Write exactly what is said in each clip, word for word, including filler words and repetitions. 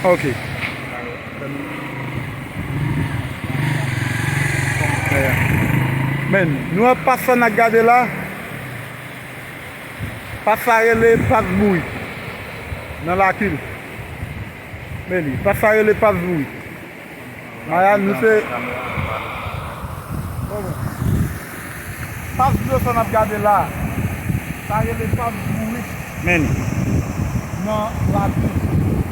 Ok. Men, nou ap pase sa n ap gade la. Pas sa rele Pas Bourik nan Lakil. Men li, pas sa rele Pas Bourik. Maya, nou se. Pas dlo sa n ap gade la. Sa rele Pas Bourik. Men li. Nan Lakil.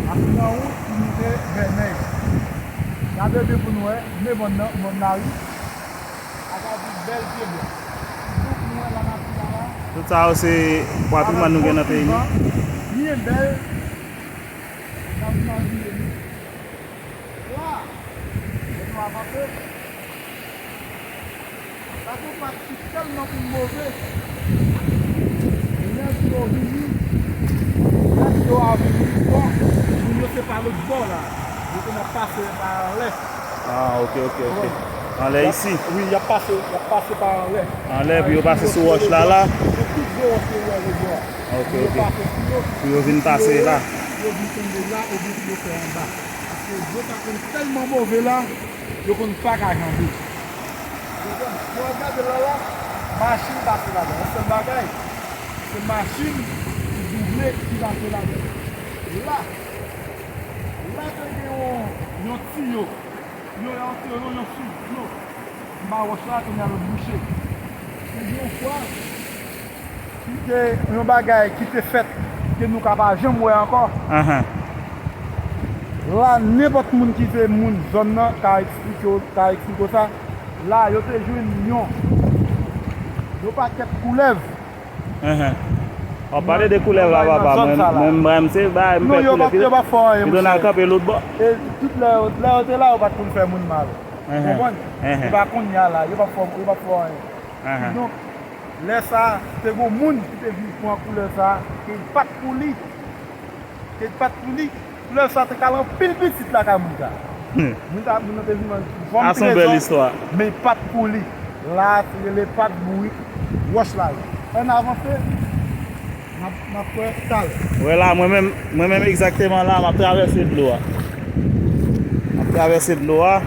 Ak nan wout ki moute Vènèy. Gade byen pou nou wè, men mòn nan, mòn la wi. Gade bèl pye bwa. Tout sa yo se patrimwàn nou gen nan peyi nou. Byen bèl. N ap nan vye nou. La, lè nou avanse, sa se yon pati ki tèlman pou move. Lè dlo vini, lè dlo a vini fò, moun yo se pa lòt bò la. Yo konn ap pase pa anlè. Ah, ok, ok, ok. Anlè isi? Wi, y ap pase, y ap pase pa anlè. Anlè, pou yo pase sou wòch la, la. Se tout gwo wòch yo wè yo bò a. Ok, ok. Pou yo vin pase la. Pou yo vin tonbe la, oubyen pou yo fè anba. Paske dlo sa konn tèlman move la, yo konn pa ka janbe. Lè w ap gade la, la, machin pase ladan. Yon sèl bagay, se machin ki double ki pase ladan. La, la te gen yon, yon tiyo. Yo, yo, yo, yo, yo sou dlo. Anba wòch la, kounye a yo bouche. Se yon fwa, ki te yon bagay ki te fèt, ke nou ka pa janm wè ankò. Ahan. La, nenpòt moun ki se moun zòn nan ka eksplike w, ka eksplike w sa. La, yo te jwenn yon, yon pakèt koulèv. Ahan. W ap pale de koulèv la, papa. Mwen, mwen, mwen, se bagay, m pè koulèv. Yo pa fè anyen, pito n al kanpe lòt bò. E tout lè, lè yo te la, yo pa t konn fè moun mal. Ou konprann? Se pa kounye a la, yo pa fè, yo pa fè anyen. Kidonk, lè sa, te gon moun ki te vin pran koulèv sa, ke li pa t pou li. Ke li pa t pou li. Koulèv sa te ka al anpil pitit lakay moun sa. Moun sa, moun nan te vin vann trezò, men li pa t pou li. La, se rele Pas Bourik, wòch la ye. Ann avanse, n ap, n ap wè talè. Wè la, mwen menm, mwen menm egzakteman la, m ap travèse dlo a. M ap travèse dlo a.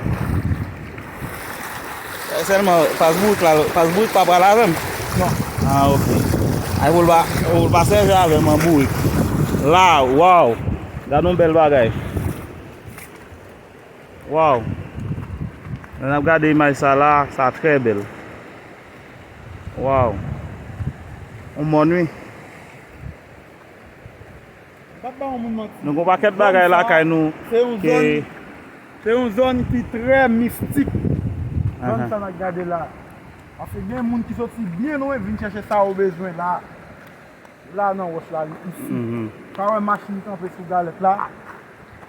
Sèlman, Pas Bourik la, Pas Bourik pa pral avè m? Non. Ah, ok. Ay, pou l pa, pou l pa sèvi avè m an bourik. La, waw. Gade yon bèl bagay. Waw. Lè n ap gade imaj sa la, sa trè bèl. Waw. Yon mòn wi. M p ap ba yon moun manti. Nou gon pakèt bagay lakay nou. Se yon zòn, se yon zòn ki trè mistik. Zòn sa n ap gade la. Paske gen moun ki soti byen lwen vin chèche sa yo bezwen la. La nan wòch la, isi. Ou ka wè machin kanpe sou galèt la.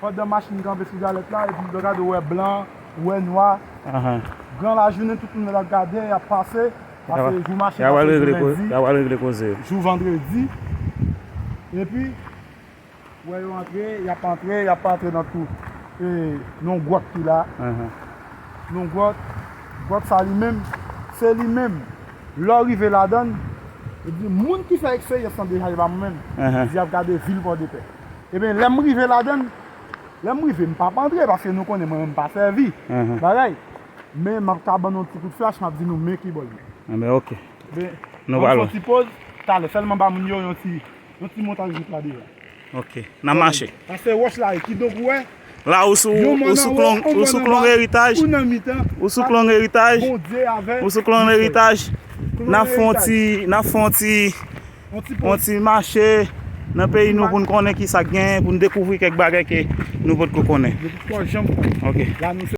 Pandan machin kanpe sou galèt la, epi lè w gade, ou wè blan, ou wè nwa. Gran lajounen, tout moun ap gade, y ap pase. Pase jou mache, pase jou lendi, jou vandredi. Epi, wè yo antre, y ap antre, y ap antre nan tou. E, nan gwòt ki la. Nan gwòt, gwòt sa li menm, se li menm. Lè w rive ladan l, epi moun ki fè eksperyans lan deja, e pa mwen menm. Di y ap gade vil Pòdepè. Ebyen, lè m rive ladan l, lè m rive, m p ap antre, paske nou konnen mwen menm m pa sèvi bagay. Men m ap ka ban nou yon ti kout flach, m ap di nou men ki bò l ye. Anben, ok. Nou pral fè yon ti poz, talè, sèlman ba moun yo yon ti, yon ti montaj wout la deja. Ok, n ap mache. Paske wòch la ye, kidonk ou wè, la ou sou, ou sou klong, ou sou klong eritaj, ou sou klong eritaj, ou sou klong eritaj. N ap fè yon ti, n ap fè yon ti, yon ti mache nan peyi nou pou n konnen ki sa k genyen, pou n dekouvri kèk bagay ke nou potko konnen. Ok.